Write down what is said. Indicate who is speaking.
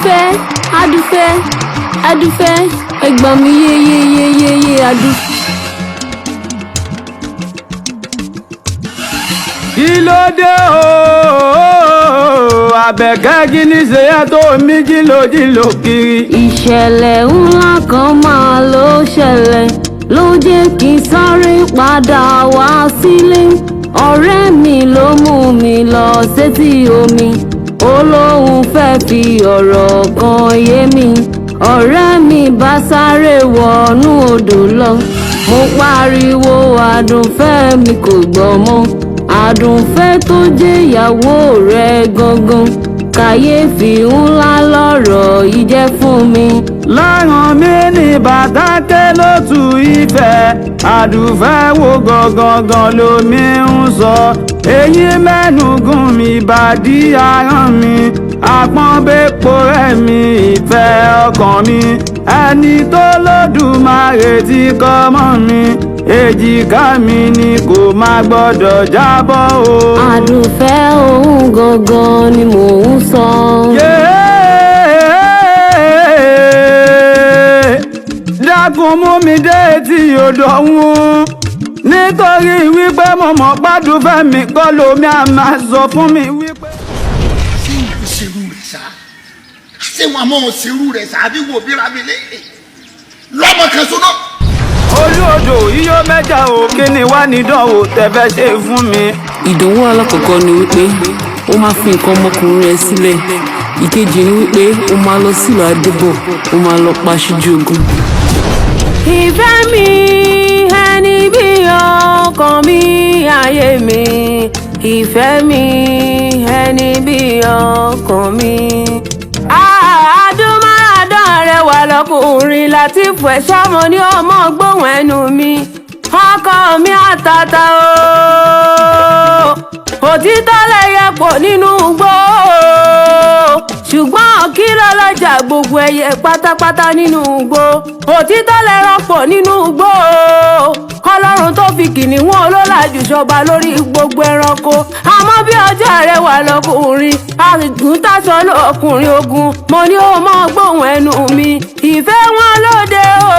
Speaker 1: Adúfẹ́, Adúfẹ́, Adúfẹ́, ẹ gbà mí, yéyéyéyé, Adúfẹ́.
Speaker 2: Kí ló dé o, Àbẹ̀kẹ́? Kí ní ṣe yẹn tó mí jìlòjìlò kiri?
Speaker 1: Ìṣẹ̀lẹ̀ ńlá kan máa ló ṣẹlẹ̀ ló jẹ́ kí n sáré padà wá sílé. Ọ̀rẹ́ mi ló mú mi lọ sétí omi, ó lóun fẹ́ fi ọ̀rọ̀ kan yé mi. Ọ̀rẹ́ mi bá sáré wọnú odò lọ, mo pariwo Àdùnfẹ́ mi, kò gbọ́ mọ́. Àdùnfẹ́ tó jẹ́ ìyàwó rẹ̀ gangan, kàyéfì ńlá lọ̀rọ̀ yìí jẹ́ fún mi.
Speaker 2: Lọ́rùn mi ní bàtàkẹ́ ló tu ìfẹ́ Àdùfẹ́ wo gangan lomi ń sọ. Eyín mẹ́nugún mi, bàdí aràn mi, àpọ́nbẹ́pọ̀ rẹ̀ mi, ìfẹ́ ọkàn mi, ẹni tó lódùmarè ti kọ́ mọ́ mi, èjìká mi ni kò má gbọ́dọ̀ jábọ́ o.
Speaker 1: Àdùnfẹ́ òun gangan ni mò ń sọ.
Speaker 2: Yéé! Dákun mú mi dé etí odò ọ̀hún, nítorí wípé mo mọ̀ pàdùfẹ́ mi kọ́ lómi a máa sọ fún mi wípé.
Speaker 3: Ṣé ìlú ṣerú rẹ̀ sá? Ṣé wọn mọ̀ ṣerú rẹ̀ sá? Àbí wò bíra mi léèrè lọ́mọ kan sọ́nà.
Speaker 2: Olú odò yíyó mẹ́ta ò, kí ni wá nídánwò tẹ́fẹ́ ṣe fún mi?
Speaker 4: Ìdánwò alákọ̀ọ́kọ́ ni wípé ó máa fi nǹkan ọmọkùnrin rẹ̀ sílẹ̀. Ìkejì ni wípé ó máa lọ sílùú Adébọ̀, ó máa lọ pa Síjú Ogun.
Speaker 1: Ìfẹ́ mi, ẹni bí ọkàn mi, ayé mi, ìfẹ́ mi, ẹni bí ọkàn mi. Àdúmáradán rẹwà lọkùnrin Látìfù ẹ̀ ṣọ́mọ ní ọmọ gbóhùn ẹnu mi. Ọkọ mi àtàtà o, òtítọ́ lẹ́yẹ pọ̀ nínú igbó, ṣùgbọ́n kí lọ́lọ́jà gbogbo ẹyẹ pátápátá nínú igbó? Òtítọ́ lẹ́rọ̀ pọ̀ nínú igbó, kọlọ́run tó fi kìnìún olólàjù ṣọba lórí gbogbo ẹranko. Àmọ́ bí ọjọ́ rẹ wà lọkùnrin àgùntàṣọ lọkùnrin ogun, mo ní ó mọ gbóhùn ẹnu mi. Ìfẹ́ wọn lóde o.